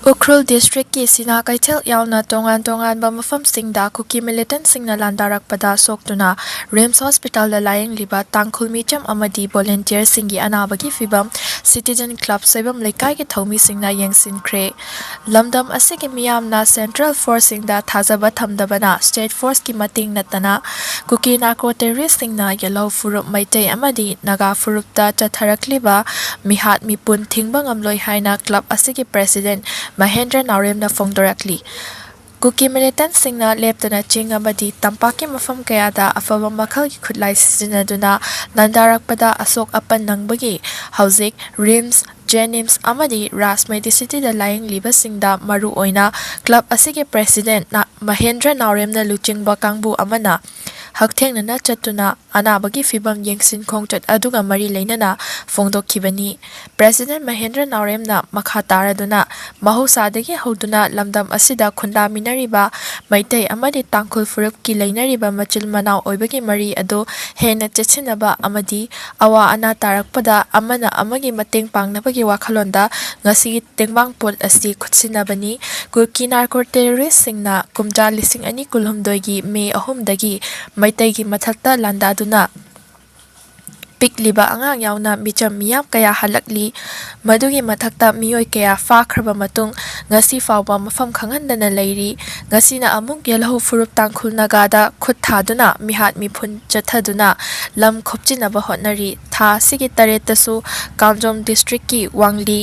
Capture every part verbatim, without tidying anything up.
ꯎꯈ꯭ꯔꯨꯜ ꯗꯤꯁꯇ꯭ꯔꯤꯛꯀꯤ ꯁꯤꯅꯥ ꯀꯩꯊꯦꯜ ꯌꯥꯎꯅ ꯇꯣꯉꯥꯟ ꯇꯣꯉꯥꯟꯕ ꯃꯐꯝꯁꯤꯡꯗ ꯀꯨꯀꯤ ꯃꯤꯂꯤꯇꯦꯟꯠꯁꯤꯡꯅ ꯂꯥꯟꯗꯥꯔꯛꯄꯗ ꯁꯣꯛꯇꯨꯅ ꯔꯤꯝꯁ ꯍꯣꯁꯄꯤꯇꯥꯜꯗ ꯂꯥꯌꯦꯡꯂꯤꯕ ꯇꯥꯡꯈꯨꯜ ꯃꯤꯆꯝ ꯑꯃꯗꯤ ꯚꯣꯂꯨꯟꯇꯤꯌꯔꯁꯤꯡꯒꯤ ꯑꯅꯥꯕꯒꯤ ꯐꯤꯚꯝ ꯁꯤꯇꯤꯖꯟ ꯀ꯭ꯂꯕ ꯁꯣꯏꯕꯝ ꯂꯩꯀꯥꯏꯒꯤ ꯊꯧꯃꯤꯁꯤꯡꯅ ꯌꯦꯡꯁꯤꯟꯈ꯭ꯔꯦ꯫ ꯂꯝꯗꯝ ꯑꯁꯤꯒꯤ ꯃꯤꯌꯥꯝꯅ ꯁꯦꯟꯇ꯭ꯔꯦꯜ ꯐꯣꯔꯁꯁꯤꯡꯗ ꯊꯥꯖꯕ ꯊꯝꯗꯕꯅ ꯁ꯭ꯇꯦꯠ ꯐꯣꯔꯁꯀꯤ ꯃꯇꯦꯡ ꯅꯠꯇꯅ ꯀꯨꯀꯤ ꯅꯥꯔꯀꯣ ꯇꯦꯔꯣꯔꯤꯁꯁꯤꯡꯅ ꯌꯦꯜꯍꯧ ꯐꯨꯔꯨꯞ ꯃꯩꯇꯩ ꯑꯃꯗꯤ ꯅꯥꯒꯥ ꯐꯨꯔꯨꯞꯇ ꯆꯠꯊꯔꯛꯂꯤꯕ ꯃꯤꯍꯥꯠ ꯃꯤꯄꯨꯟ ꯊꯤꯡꯕ ꯉꯝꯂꯣꯏ ꯍꯥꯏꯅ ꯀ꯭ꯂꯕ ꯑꯁꯤꯒꯤ ꯄ꯭ꯔꯦꯁꯤꯗꯦꯟꯠ ꯃꯍꯦꯟꯗ꯭ꯔ ꯅꯥꯎꯔꯦꯝꯅ ꯐꯣꯡꯗꯣꯔꯛꯂꯤ꯫ ꯀꯨꯀꯤ ꯃꯤꯂꯤꯇꯦꯟꯠꯁꯤꯡꯅ ꯂꯦꯞꯇꯅ ꯆꯤꯡ ꯑꯃꯗꯤ ꯇꯝꯄꯥꯛꯀꯤ ꯃꯐꯝ ꯀꯌꯥꯗ ꯑꯐꯕ ꯃꯈꯜꯒꯤ ꯈꯨꯠꯂꯥꯏ ꯁꯤꯖꯤꯟꯅꯗꯨꯅ ꯂꯥꯟꯗꯥꯔꯛꯄꯗ ꯑꯁꯣꯛ ꯑꯄꯟ ꯅꯪꯕꯒꯤ ꯍꯧꯖꯤꯛ ꯔꯤꯝꯁ, ꯖꯦꯅꯤꯝꯁ ꯑꯃꯗꯤ ꯔꯥꯖ ꯃꯦꯗꯤꯁꯤꯇꯤꯗ ꯂꯥꯌꯦꯡꯂꯤꯕꯁꯤꯡꯗ ꯃꯔꯨꯑꯣꯏꯅ ꯀ꯭ꯂꯕ ꯑꯁꯤꯒꯤ ꯄ꯭ꯔꯦꯁꯤꯗꯦꯟꯠ ꯅ-, ꯃꯍꯦꯟꯗ꯭ꯔ ꯅꯥꯎꯔꯦꯝꯅ ꯂꯨꯆꯤꯡꯕ ꯀꯥꯡꯕꯨ ꯑꯃꯅ ꯍꯛꯊꯦꯡꯅꯅ ꯆꯠꯇꯨꯅ ꯑꯅꯥꯕꯒꯤ ꯐꯤꯚꯝ ꯌꯦꯡꯁꯤꯟ ꯈꯣꯡꯆꯠ ꯑꯗꯨꯒ ꯃꯔꯤ ꯂꯩꯅꯅ ꯐꯣꯡꯗꯣꯛꯈꯤꯕꯅꯤ꯫ ꯄ꯭ꯔꯦꯁꯤꯗꯦꯟꯠ ꯃꯍꯦꯟꯗ꯭ꯔ ꯅꯥꯎꯔꯦꯝꯅ ꯃꯈꯥ ꯇꯥꯔꯗꯨꯅ ꯃꯍꯧꯁꯥꯗꯒꯤ ꯍꯧꯗꯨꯅ ꯂꯝꯗꯝ ꯑꯁꯤꯗ ꯈꯨꯟꯗꯥꯃꯤꯟꯅꯔꯤꯕ ꯃꯩꯇꯩ ꯑꯃꯗꯤ ꯇꯥꯡꯈꯨꯜ ꯐꯨꯔꯨꯞꯀꯤ ꯂꯩꯅꯔꯤꯕ ꯃꯆꯤꯜ ꯃꯅꯥꯎ ꯑꯣꯏꯕꯒꯤ ꯃꯔꯤ ꯑꯗꯨ ꯍꯦꯟꯅ ꯆꯦꯠꯁꯤꯟꯅꯕ ꯑꯃꯗꯤ ꯑꯋꯥ ꯑꯅꯥ ꯇꯥꯔꯛꯄꯗ ꯑꯃꯅ ꯑꯃꯒꯤ ꯃꯇꯦꯡ ꯄꯥꯡꯅꯕꯒꯤ ꯋꯥꯈꯜꯂꯣꯟꯗ ꯉꯁꯤꯒꯤ ꯇꯦꯡꯕꯥꯡ ꯄꯣꯠ ꯑꯁꯤ ꯈꯨꯠꯁꯤꯟꯅꯕꯅꯤ꯫ ꯀꯨꯀꯤ ꯅꯥꯔꯀꯣ ꯇꯦꯔꯣꯔꯤꯁꯁꯤꯡꯅ ꯀꯨꯝꯖꯥ ꯂꯤꯁꯤꯡ ꯑꯅꯤ ꯀꯨꯟꯍꯨꯝꯗꯣꯏꯒꯤ ꯃꯦ ꯑꯍꯨꯝꯗꯒꯤ ꯃꯩꯇꯩꯒꯤ ꯃꯊꯛꯇ ꯂꯥꯟꯗꯥꯗꯨꯅ ꯄꯤꯛꯂꯤꯕ ꯑꯉꯥꯡ ꯌꯥꯎꯅ ꯃꯤꯆꯝ ꯃꯤꯌꯥꯝ ꯀꯌꯥ ꯍꯜꯂꯛꯂꯤ꯫ ꯃꯗꯨꯒꯤ ꯃꯊꯛꯇ ꯃꯤꯑꯣꯏ ꯀꯌꯥ ꯐꯥꯈ꯭ꯔꯕ ꯃꯇꯨꯡ ꯉꯁꯤ ꯐꯥꯎꯕ ꯃꯐꯝ ꯈꯪꯍꯟꯗꯅ ꯂꯩꯔꯤ꯫ ꯉꯁꯤꯅ ꯑꯃꯨꯛ ꯌꯦꯜꯍꯧ ꯐꯨꯔꯨꯞ ꯇꯥꯡꯈꯨꯜ ꯅꯥꯒꯥꯗ ꯈꯨꯠ ꯊꯥꯗꯨꯅ ꯃꯤꯍꯥꯠ ꯃꯤꯄꯨꯟ ꯆꯠꯊꯗꯨꯅ ꯂꯝ ꯈꯣꯞꯆꯤꯟꯅꯕ ꯍꯣꯠꯅꯔꯤ꯫ ꯊꯥ ꯑꯁꯤꯒꯤ ꯇꯔꯦꯠꯇꯁꯨ ꯀꯥꯝꯖꯣꯝ ꯗꯤꯁꯇ꯭ꯔꯤꯛꯀꯤ ꯋꯥꯡꯂꯤ,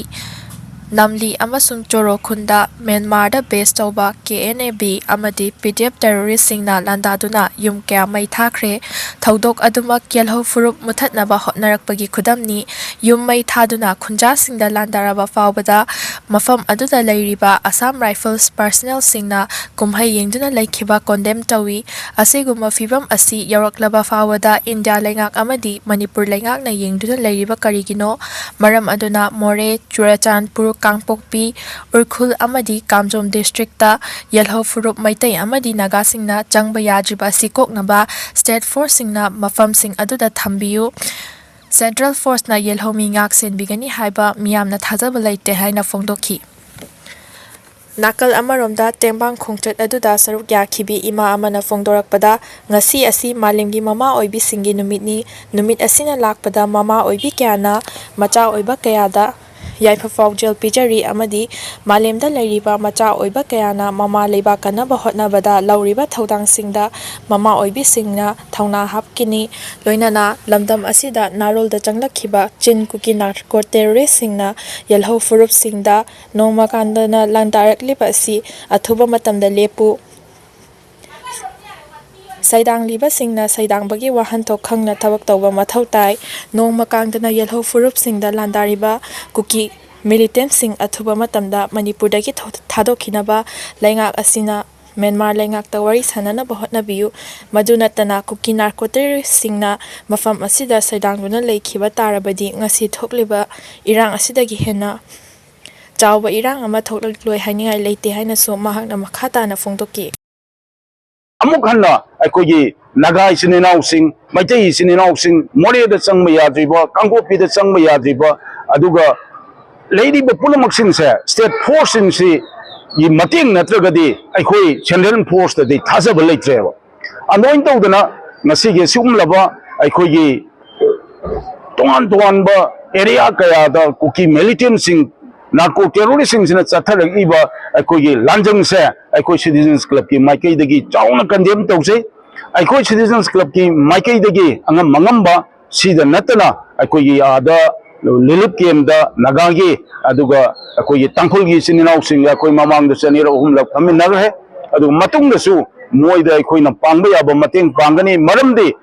ꯅꯝꯂꯤ ꯑꯃꯁꯨꯡ ꯆꯣꯔꯣꯈꯨꯟꯗ ꯃ꯭ꯌꯥꯟꯃꯥꯔꯗ ꯕꯦꯁ ꯇꯧꯕ ꯀꯦ ꯑꯦꯟ ꯑꯦ ꯕꯤ ꯑꯃꯗꯤ ꯄꯤ ꯗꯤ ꯑꯦꯐ ꯇꯦꯔꯣꯔꯤꯁꯁꯤꯡꯅ ꯂꯥꯟꯗꯥꯗꯨꯅ ꯌꯨꯝ ꯀꯌꯥ ꯃꯩ ꯊꯥꯈ꯭ꯔꯦ꯫ ꯊꯧꯗꯣꯛ ꯑꯗꯨꯃꯛ ꯌꯦꯜꯍꯧ ꯐꯨꯔꯨꯞ ꯃꯨꯊꯠꯅꯕ ꯍꯣꯠꯅꯔꯛꯄꯒꯤ ꯈꯨꯗꯝꯅꯤ꯫ ꯌꯨꯝ ꯃꯩ ꯊꯥꯗꯨꯅ ꯈꯨꯟꯖꯥꯁꯤꯡꯗ ꯂꯥꯟꯗꯥꯔꯕ ꯐꯥꯎꯕꯗ ꯃꯐꯝ ꯑꯗꯨꯗ ꯂꯩꯔꯤꯕ ꯑꯁꯥꯝ ꯔꯥꯏꯐꯜꯁ ꯄꯥꯔꯁꯅꯦꯜꯁꯤꯡꯅ ꯀꯨꯝꯍꯩ ꯌꯦꯡꯗꯨꯅ ꯂꯩꯈꯤꯕ ꯀꯣꯟꯗꯦꯝ ꯇꯧꯏ꯫ ꯑꯁꯤꯒꯨꯝꯕ ꯐꯤꯚꯝ ꯑꯁꯤ ꯌꯧꯔꯛꯂꯕ ꯐꯥꯎꯕꯗ ꯏꯟꯗꯤꯌꯥ ꯂꯩꯉꯥꯛ ꯑꯃꯗꯤ ꯃꯅꯤꯄꯨꯔ ꯂꯩꯉꯥꯛꯅ ꯌꯦꯡꯗꯨꯅ ꯂꯩꯔꯤꯕ ꯀꯔꯤꯒꯤꯅꯣ? ꯃꯔꯝ ꯑꯗꯨꯅ ꯃꯣꯔꯦ, ꯆꯨꯔꯆꯥꯟꯄꯨꯔ, ꯀꯥꯡꯄꯣꯛꯄꯤ, ꯎꯈ꯭ꯔꯨꯜ ꯑꯃꯗꯤ ꯀꯥꯝꯖꯣꯝ ꯗꯤꯁꯇ꯭ꯔꯤꯛꯇ ꯌꯦꯜꯍꯧ ꯐꯨꯔꯨꯞ ꯃꯩꯇꯩ ꯑꯃꯗꯤ ꯅꯥꯒꯥꯁꯤꯡꯅ ꯆꯪꯕ ꯌꯥꯗ꯭ꯔꯤꯕ ꯑꯁꯤ ꯀꯣꯛꯅꯕ ꯁ꯭ꯇꯦꯠ ꯐꯣꯔꯁꯁꯤꯡꯅ ꯃꯐꯝꯁꯤꯡ ꯑꯗꯨꯗ ꯊꯝꯕꯤꯌꯨ꯫ ꯁꯦꯟꯇ꯭ꯔꯦꯜ ꯐꯣꯔꯁꯅ ꯌꯦꯜꯍꯧ ꯃꯤ ꯉꯥꯛ ꯁꯦꯟꯕꯤꯒꯅꯤ ꯍꯥꯏꯕ ꯃꯤꯌꯥꯝꯅ ꯊꯥꯖꯕ ꯂꯩꯇꯦ ꯍꯥꯏꯅ ꯐꯣꯡꯗꯣꯛꯈꯤ꯫ ꯅꯥꯀꯜ ꯑꯃꯔꯣꯝꯗ, ꯇꯦꯡꯕꯥꯡ ꯈꯣꯡꯆꯠ ꯑꯗꯨꯗ ꯁꯔꯨꯛ ꯌꯥꯈꯤꯕꯤ ꯏꯃꯥ ꯑꯃꯅ ꯐꯣꯡꯗꯣꯔꯛꯄꯗ, ꯉꯁꯤ ꯑꯁꯤ ꯃꯥꯂꯦꯝꯒꯤ ꯃꯃꯥ ꯑꯣꯏꯕꯤꯁꯤꯡꯒꯤ ꯅꯨꯃꯤꯠꯅꯤ꯫ ꯅꯨꯃꯤꯠ ꯑꯁꯤꯅ ꯂꯥꯛꯄꯗ ꯃꯃꯥ ꯑꯣꯏꯕꯤ ꯀꯌꯥꯅ ꯃꯆꯥ ꯑꯣꯏꯕ ꯀꯌꯥꯗ ꯌꯥꯏꯐ ꯄꯥꯎꯖꯦꯜ ꯄꯤꯖꯔꯤ ꯑꯃꯗꯤ ꯃꯥꯂꯦꯝꯗ ꯂꯩꯔꯤꯕ ꯃꯆꯥ ꯑꯣꯏꯕ ꯀꯌꯥꯅ ꯃꯃꯥ ꯂꯩꯕꯥꯛ ꯀꯟꯅꯕ ꯍꯣꯠꯅꯕꯗ ꯂꯧꯔꯤꯕ ꯊꯧꯗꯥꯡꯁꯤꯡꯗ ꯃꯃꯥ ꯑꯣꯏꯕꯤꯁꯤꯡꯅ ꯊꯧꯅꯥ ꯍꯥꯞꯀꯅꯤ꯫ ꯂꯣꯏꯅꯅ ꯂꯝꯗꯝ ꯑꯁꯤꯗ ꯅꯥꯔꯣꯜꯗ ꯆꯪꯂꯛꯈꯤꯕ ꯆꯤꯟ ꯀꯨꯀꯤ ꯅꯥꯔꯀꯣ ꯇꯦꯔꯣꯔꯤꯁꯁꯤꯡꯅ ꯌꯦꯜꯍꯧ ꯐꯨꯔꯨꯞꯁꯤꯡꯗ ꯅꯣꯡꯃ ꯀꯥꯟꯗꯅ ꯂꯥꯟꯗꯥꯔꯛꯂꯤꯕ ꯑꯁꯤ ꯑꯊꯨꯕ ꯃꯇꯝꯗ ꯂꯦꯞꯄꯨ꯫ ꯁꯩꯗꯥꯡꯂꯤꯕꯁꯤꯡꯅ ꯁꯩꯗꯥꯡꯕꯒꯤ ꯋꯥꯍꯟꯊꯣꯛ ꯈꯪꯅ ꯊꯕꯛ ꯇꯧꯕ ꯃꯊꯧ ꯇꯥꯏ꯫ ꯅꯣꯡꯃ ꯀꯥꯡꯗꯅ ꯌꯦꯜꯍꯧ ꯐꯨꯔꯨꯞꯁꯤꯡꯗ ꯂꯥꯟꯗꯥꯔꯤꯕ ꯀꯨꯀꯤ ꯃꯤꯂꯤꯇꯦꯟꯁꯤꯡ ꯑꯊꯨꯕ ꯃꯇꯝꯗ ꯃꯅꯤꯄꯨꯔꯗꯒꯤ ꯊꯣ-, ꯊꯥꯗꯣꯛꯈꯤꯅꯕ ꯂꯩꯉꯥꯛ ꯑꯁꯤꯅ ꯃ꯭ꯌꯥꯟꯃꯥꯔ ꯂꯩꯉꯥꯛꯇ ꯋꯥꯔꯤ ꯁꯥꯅꯅꯕ ꯍꯣꯠꯅꯕꯤꯌꯨ꯫ ꯃꯗꯨ ꯅꯠꯇꯅ ꯀꯨꯀꯤ ꯅꯥꯔꯀꯣ ꯇꯦꯔꯣꯔꯤꯁꯁꯤꯡꯅ ꯃꯐꯝ ꯑꯁꯤꯗ ꯁꯩꯗꯥꯡꯗꯨꯅ ꯂꯩꯈꯤꯕ ꯇꯥꯔꯕꯗꯤ ꯉꯁꯤ ꯊꯣꯛꯂꯤꯕ ꯏꯔꯥꯡ ꯑꯁꯤꯗꯒꯤ ꯍꯦꯟꯅ ꯆꯥꯎꯕ ꯏꯔꯥꯡ ꯑꯃ ꯊꯣꯛꯂꯛꯂꯣꯏ ꯍꯥꯏꯅꯤꯡꯉꯥꯏ ꯂꯩꯇꯦ ꯍꯥꯏꯅꯁꯨ ꯃꯍꯥꯛꯅ ꯃꯈꯥ ꯇꯥꯅ ꯐꯣꯡꯗꯣꯛꯈꯤ꯫ ꯑꯃꯨꯛ ꯍꯟꯅ ꯑꯩꯈꯣꯏꯒꯤ ꯅꯥꯒꯥ ꯏꯆꯤꯟ ꯏꯅꯥꯎꯁꯤꯡ, ꯃꯩꯇꯩ ꯏꯆꯤꯟ ꯏꯅꯥꯎꯁꯤꯡ, ꯃꯣꯔꯦꯗ ꯆꯪꯕ ꯌꯥꯗ꯭ꯔꯤꯕ, ꯀꯥꯡꯄꯣꯛꯄꯤꯗ ꯆꯪꯕ ꯌꯥꯗ꯭ꯔꯤꯕ, ꯑꯗꯨꯒ ꯂꯩꯔꯤꯕ ꯄꯨꯝꯅꯃꯛꯁꯤꯡꯁꯦ ꯁ꯭ꯇꯦꯠ ꯐꯣꯔꯁꯁꯤꯡꯁꯤꯒꯤ ꯃꯇꯦꯡ ꯅꯠꯇ꯭ꯔꯒꯗꯤ ꯑꯩꯈꯣꯏ ꯁꯦꯟꯇ꯭ꯔꯦꯜ ꯐꯣꯔꯁꯇꯗꯤ ꯊꯥꯖꯕ ꯂꯩꯇ꯭ꯔꯦꯕ꯫ ꯑꯗꯨꯃꯥꯏꯅ ꯇꯧꯗꯅ ꯉꯁꯤꯒꯤ ꯑꯁꯤꯒꯨꯝꯂꯕ ꯑꯩꯈꯣꯏꯒꯤ ꯇꯣꯉꯥꯟ ꯇꯣꯉꯥꯟꯕ ꯑꯦꯔꯤꯌꯥ ꯀꯌꯥꯗ ꯀꯨꯀꯤ ꯃꯤꯂꯤꯇꯦꯟꯁꯤꯡ, ꯅꯥꯔꯀꯣ ꯇꯦꯔꯣꯔꯤꯁꯁꯤꯡꯁꯤꯅ ꯆꯠꯊꯔꯛꯂꯤꯕ ꯑꯩꯈꯣꯏꯒꯤ ꯂꯥꯟꯖꯪꯁꯦ ꯑꯩꯈꯣꯏ ꯁꯤꯇꯤꯖꯟꯁ ꯀ꯭ꯂꯕꯀꯤ ꯃꯥꯏꯀꯩꯗꯒꯤ ꯆꯥꯎꯅ ꯀꯟꯗꯦꯝ ꯇꯧꯖꯩ꯫ ꯑꯩꯈꯣꯏ ꯁꯤꯇꯤꯖꯟꯁ ꯀ꯭ꯂꯕꯀꯤ ꯃꯥꯏꯀꯩꯗꯒꯤ ꯑꯉꯝ ꯑꯉꯝꯕ ꯁꯤꯗ ꯅꯠꯇꯅ ꯑꯩꯈꯣꯏꯒꯤ ꯑꯥꯗ ꯔꯤꯂꯤꯐ ꯀꯦꯝꯞꯇ ꯅꯥꯒꯥꯒꯤ, ꯑꯗꯨꯒ ꯑꯩꯈꯣꯏꯒꯤ ꯇꯥꯡꯈꯨꯜꯒꯤ ꯏꯆꯤꯟ ꯏꯅꯥꯎꯁꯤꯡꯒ ꯑꯩꯈꯣꯏ ꯃꯃꯥꯡꯗꯁꯨ ꯑꯅꯤꯔꯛ ꯑꯍꯨꯝꯂꯛ ꯐꯝꯃꯤꯟꯅꯈ꯭ꯔꯦ꯫ ꯑꯗꯨꯒ ꯃꯇꯨꯡꯗꯁꯨ ꯃꯣꯏꯗ ꯑꯩꯈꯣꯏꯅ ꯄꯥꯡꯕ ꯌꯥꯕ ꯃꯇꯦꯡ ꯄꯥꯡꯒꯅꯤ꯫ ꯃꯔꯝꯗꯤ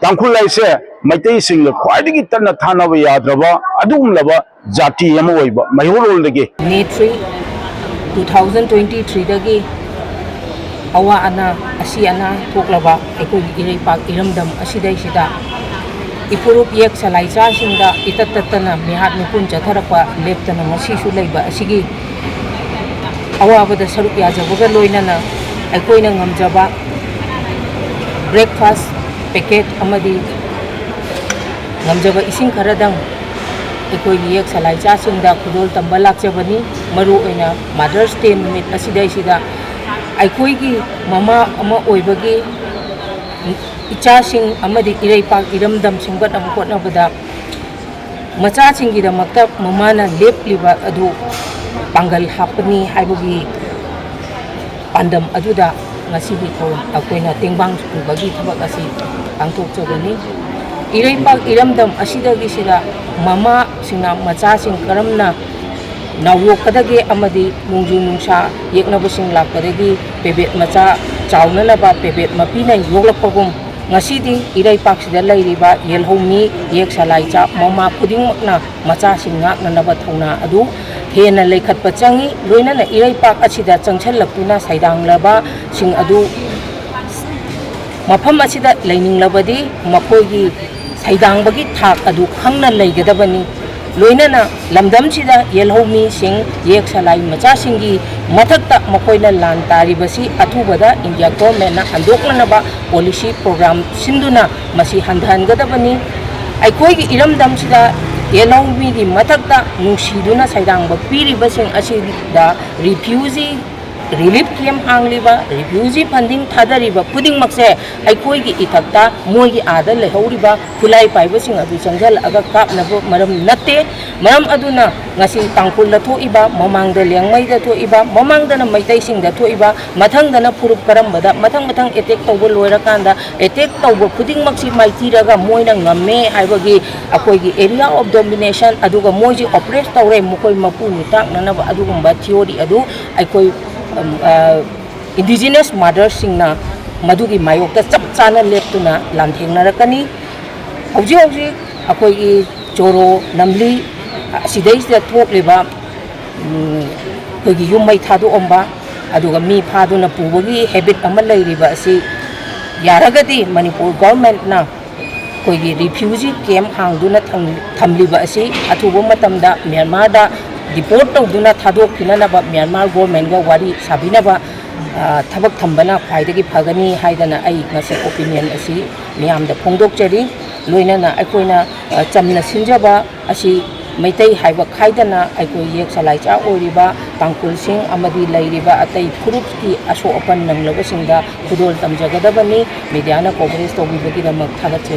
ꯇꯥꯡꯈꯨꯜ ꯍꯥꯏꯁꯦ ꯃꯩꯇꯩꯁꯤꯡꯒ ꯈ꯭ꯋꯥꯏꯗꯒꯤ ꯇꯠꯅ ꯊꯥꯅꯕ ꯌꯥꯗ꯭ꯔꯕ ꯑꯗꯨꯒꯨꯝꯂꯕ ꯖꯥꯇꯤ ꯑꯃ ꯑꯣꯏꯕ ꯃꯩꯍꯧꯔꯣꯜꯗꯒꯤ꯫ May three, two thousand twenty threeꯗꯒꯤ ꯑꯋꯥ ꯑꯅꯥ, ꯑꯁꯤ ꯑꯅꯥ ꯊꯣꯛꯂꯕ ꯑꯩꯈꯣꯏꯒꯤ ꯏꯔꯩꯄꯥꯛ ꯏꯔꯝꯗꯝ ꯑꯁꯤꯗꯩꯁꯤꯗ ꯏꯐꯨꯔꯨꯞ ꯌꯦꯛ ꯁꯂꯥꯏꯆꯥꯁꯤꯡꯗ ꯏꯇꯠ ꯇꯠꯇꯅ ꯃꯤꯍꯥꯠ ꯃꯤꯄꯨꯟ ꯆꯠꯊꯔꯛꯄ ꯂꯦꯞꯇꯅ ꯉꯁꯤꯁꯨ ꯂꯩꯕ ꯑꯁꯤꯒꯤ ꯑꯋꯥꯕꯗ ꯁꯔꯨꯛ ꯌꯥꯖꯕꯒ ꯂꯣꯏꯅꯅ ꯑꯩꯈꯣꯏꯅ ꯉꯝꯖꯕ breakfast packet ꯑꯃꯗꯤ ꯉꯝꯖꯕ ꯏꯁꯤꯡ ꯈꯔꯗꯪ ꯑꯩꯈꯣꯏꯒꯤ ꯌꯦꯛ ꯁꯂꯥꯏꯆꯥꯁꯤꯡꯗ ꯈꯨꯗꯣꯜ ꯇꯝꯕ ꯂꯥꯛꯆꯕꯅꯤ꯫ ꯃꯔꯨꯑꯣꯏꯅ Mother's Day ꯅꯨꯃꯤꯠ ꯑꯁꯤꯗꯩꯁꯤꯗ ꯑꯩꯈꯣꯏꯒꯤ ꯃꯃꯥ ꯑꯃ ꯑꯣꯏꯕꯒꯤ ꯏꯆꯥꯁꯤꯡ ꯑꯃꯗꯤ ꯏꯔꯩꯄꯥꯛ ꯏꯔꯝꯗꯝ ꯁꯦꯝꯒꯠꯅꯕ ꯍꯣꯠꯅꯕꯗ ꯃꯆꯥꯁꯤꯡꯒꯤꯗꯃꯛꯇ ꯃꯃꯥꯅ ꯂꯦꯞꯂꯤꯕ ꯑꯗꯨ ꯄꯥꯡꯒꯜ ꯍꯥꯞꯄꯅꯤ ꯍꯥꯏꯕꯒꯤ ꯄꯥꯟꯗꯝ ꯑꯗꯨꯗ ꯉꯁꯤꯒꯤ ꯊꯧꯔꯝ ꯑꯩꯈꯣꯏꯅ ꯇꯦꯡꯕꯥꯡ ꯄꯨꯕꯒꯤ ꯊꯕꯛ ꯑꯁꯤ ꯄꯥꯡꯊꯣꯛꯆꯕꯅꯤ꯫ ꯏꯔꯩꯄꯥꯛ ꯏꯔꯝꯗꯝ ꯑꯁꯤꯗꯒꯤꯁꯤꯗ ꯃꯃꯥꯁꯤꯡꯅ ꯃꯆꯥꯁꯤꯡ ꯀꯔꯝꯅ ꯅꯥꯎꯌꯣꯛꯀꯗꯒꯦ ꯑꯃꯗꯤ ꯅꯣꯡꯖꯨ ꯅꯨꯡꯁꯥ ꯌꯦꯛꯅꯕꯁꯤꯡ ꯂꯥꯛꯄꯗꯒꯤ ꯄꯦꯕꯦꯠ ꯃꯆꯥ ꯆꯥꯎꯅꯅꯕ ꯄꯦꯕꯦꯠ ꯃꯄꯤꯅ ꯌꯣꯛꯂꯛꯄꯒꯨꯝ, ꯉꯁꯤꯗꯤ ꯏꯔꯩꯄꯥꯛꯁꯤꯗ ꯂꯩꯔꯤꯕ ꯌꯦꯜꯍꯧꯃꯤ, ꯌꯦꯛ ꯁꯂꯥꯏꯆꯥ ꯃꯃꯥ ꯈꯨꯗꯤꯡꯃꯛꯅ ꯃꯆꯥꯁꯤꯡ ꯉꯥꯛꯅꯅꯕ ꯊꯧꯅꯥ ꯑꯗꯨ ꯍꯦꯟꯅ ꯂꯩꯈꯠꯄ ꯆꯪꯏ꯫ ꯂꯣꯏꯅꯅ ꯏꯔꯩꯄꯥꯛ ꯑꯁꯤꯗ ꯆꯪꯁꯤꯜꯂꯛꯇꯨꯅ ꯁꯩꯗꯥꯡꯂꯕꯁꯤꯡ ꯑꯗꯨ ꯃꯐꯝ ꯑꯁꯤꯗ ꯂꯩꯅꯤꯡꯂꯕꯗꯤ ꯃꯈꯣꯏꯒꯤ ꯁꯩꯗꯥꯡꯕꯒꯤ ꯊꯥꯛ ꯑꯗꯨ ꯈꯪꯅ ꯂꯩꯒꯗꯕꯅꯤ꯫ ꯂꯣꯏꯅꯅ ꯂꯝꯗꯝꯁꯤꯗ ꯌꯦꯜꯍꯧꯃꯤꯁꯤꯡ, ꯌꯦꯛ ꯁꯂꯥꯏ ꯃꯆꯥꯁꯤꯡꯒꯤ ꯃꯊꯛꯇ ꯃꯈꯣꯏꯅ ꯂꯥꯟ ꯇꯥꯔꯤꯕꯁꯤ ꯑꯊꯨꯕꯗ ꯏꯟꯗꯤꯌꯥ ꯒꯣꯔꯃꯦꯟꯅ ꯍꯟꯗꯣꯛꯅꯅꯕ ꯄꯣꯂꯤꯁꯤ ꯄ꯭ꯔꯣꯒ꯭ꯔꯥꯝ ꯁꯤꯟꯗꯨꯅ ꯃꯁꯤ ꯍꯟꯊꯍꯟꯒꯗꯕꯅꯤ꯫ ꯑꯩꯈꯣꯏꯒꯤ ꯏꯔꯝꯗꯝꯁꯤꯗ ꯌꯦꯜꯍꯧꯃꯤꯒꯤ ꯃꯊꯛꯇ ꯅꯨꯡꯁꯤꯗꯨꯅ ꯁꯩꯗꯥꯡꯕ ꯄꯤꯔꯤꯕꯁꯤꯡ ꯑꯁꯤꯗ ꯔꯤꯐ꯭ꯌꯨꯖꯤ ꯔꯤꯂꯤꯐ ꯀꯦꯝꯞ ꯍꯥꯡꯂꯤꯕ, ꯔꯤꯐ꯭ꯌꯨꯖꯤ ꯐꯟꯗꯤꯡ ꯊꯥꯗꯔꯤꯕ ꯈꯨꯗꯤꯡꯃꯛꯁꯦ ꯑꯩꯈꯣꯏꯒꯤ ꯏꯊꯛꯇ ꯃꯣꯏꯒꯤ ꯑꯥꯗ ꯂꯩꯍꯧꯔꯤꯕ ꯈꯨꯠꯂꯥꯏ ꯄꯥꯏꯕꯁꯤꯡ ꯑꯗꯨ ꯆꯪꯁꯤꯜꯂꯛꯑꯒ ꯀꯥꯞꯅꯕ ꯃꯔꯝ ꯅꯠꯇꯦ꯫ ꯃꯔꯝ ꯑꯗꯨꯅ ꯉꯁꯤ ꯇꯥꯡꯈꯨꯜꯗ ꯊꯣꯛꯏꯕ, ꯃꯃꯥꯡꯗ ꯂꯤꯌꯥꯡꯃꯩꯗ ꯊꯣꯛꯏꯕ, ꯃꯃꯥꯡꯗꯅ ꯃꯩꯇꯩꯁꯤꯡꯗ ꯊꯣꯛꯏꯕ, ꯃꯊꯪꯗꯅ ꯐꯨꯔꯨꯞ ꯀꯔꯝꯕꯗ, ꯃꯊꯪ ꯃꯊꯪ ꯑꯦꯇꯦꯛ ꯇꯧꯕ ꯂꯣꯏꯔꯀꯥꯟꯗ ꯑꯦꯇꯦꯛ ꯇꯧꯕ ꯈꯨꯗꯤꯡꯃꯛꯁꯤ ꯃꯥꯏꯊꯤꯔꯒ ꯃꯣꯏꯅ ꯉꯝꯃꯦ ꯍꯥꯏꯕꯒꯤ ꯑꯩꯈꯣꯏꯒꯤ ꯑꯦꯔꯤꯌꯥ ꯑꯣꯐ ꯗꯣꯃꯤꯅꯦꯁꯟ, ꯑꯗꯨꯒ ꯃꯣꯏꯁꯤ ꯑꯣꯄ꯭ꯔꯦꯁ ꯇꯧꯔꯦ, ꯃꯈꯣꯏ ꯃꯄꯨ ꯃꯤꯇꯥꯛꯅꯅꯕ ꯑꯗꯨꯒꯨꯝꯕ ꯊꯤꯑꯣꯔꯤ ꯑꯗꯨ ꯑꯩꯈꯣꯏ, ꯎꯝ, ꯑ, ꯏꯟꯗꯤꯖꯤꯅꯁ ꯃꯥꯗꯔꯁꯤꯡꯅ ꯃꯗꯨꯒꯤ ꯃꯥꯌꯣꯛꯇ ꯆꯞ ꯆꯥꯅ ꯂꯦꯞꯇꯨꯅ ꯂꯥꯟꯊꯦꯡꯅꯔꯛꯀꯅꯤ꯫ ꯍꯧꯖꯤꯛ ꯍꯧꯖꯤꯛ ꯑꯩꯈꯣꯏꯒꯤ ꯆꯣꯔꯣ ꯅꯝꯂꯤ ꯑꯁꯤꯗꯩꯁꯤꯗ ꯊꯣꯛꯂꯤꯕ, ꯎꯝ, ꯑꯩꯈꯣꯏꯒꯤ ꯌꯨꯝ ꯃꯩ ꯊꯥꯗꯣꯛꯑꯝꯕ, ꯑꯗꯨꯒ ꯃꯤ ꯐꯥꯗꯨꯅ ꯄꯨꯕꯒꯤ ꯍꯦꯕꯤꯠ ꯑꯃ ꯂꯩꯔꯤꯕ ꯑꯁꯤ ꯌꯥꯔꯒꯗꯤ ꯃꯅꯤꯄꯨꯔ ꯒꯣꯔꯃꯦꯟꯅ ꯑꯩꯈꯣꯏꯒꯤ ꯔꯤꯐ꯭ꯌꯨꯖꯤ ꯀꯦꯝꯞ ꯍꯥꯡꯗꯨꯅ ꯊꯝ-, ꯊꯝꯂꯤꯕ ꯑꯁꯤ ꯑꯊꯨꯕ ꯃꯇꯝꯗ ꯃ꯭ꯌꯥꯟꯃꯥꯔꯗ ꯗꯤꯄꯣꯔꯠ ꯇꯧꯗꯨꯅ ꯊꯥꯗꯣꯛꯄꯤꯅꯅꯕ ꯃ꯭ꯌꯥꯟꯃꯥꯔ ꯒꯣꯔꯃꯦꯟꯒ ꯋꯥꯔꯤ ꯁꯥꯕꯤꯅꯕ, ꯑ, ꯊꯕꯛ ꯊꯝꯕꯅ ꯈ꯭ꯋꯥꯏꯗꯒꯤ ꯐꯒꯅꯤ ꯍꯥꯏꯗꯅ ꯑꯩ ꯉꯁꯤ ꯑꯣꯄꯤꯅꯤꯌꯟ ꯑꯁꯤ ꯃꯤꯌꯥꯝꯗ ꯐꯣꯡꯗꯣꯛꯆꯔꯤ꯫ ꯂꯣꯏꯅꯅ ꯑꯩꯈꯣꯏꯅ, ꯑ, ꯆꯝꯅ ꯁꯤꯟꯖꯕ ꯑꯁꯤ ꯃꯩꯇꯩ ꯍꯥꯏꯕ ꯈꯥꯏꯗꯅ ꯑꯩꯈꯣꯏ ꯌꯦꯛ ꯆꯂꯥꯏꯆꯥ ꯑꯣꯏꯔꯤꯕ ꯇꯥꯡꯈꯨꯜꯁꯤꯡ ꯑꯃꯗꯤ ꯂꯩꯔꯤꯕ ꯑꯇꯩ ꯐꯨꯔꯨꯞꯀꯤ ꯑꯁꯣꯛ ꯑꯄꯟ ꯅꯪꯂꯕꯁꯤꯡꯗ ꯈꯨꯗꯣꯜ ꯇꯝꯖꯒꯗꯕꯅꯤ꯫ ꯃꯤꯗꯤꯌꯥꯅ ꯀꯣꯚꯔꯦꯖ ꯇꯧꯕꯤꯕꯒꯤꯗꯃꯛ ꯊꯥꯒꯠꯆꯔꯤ꯫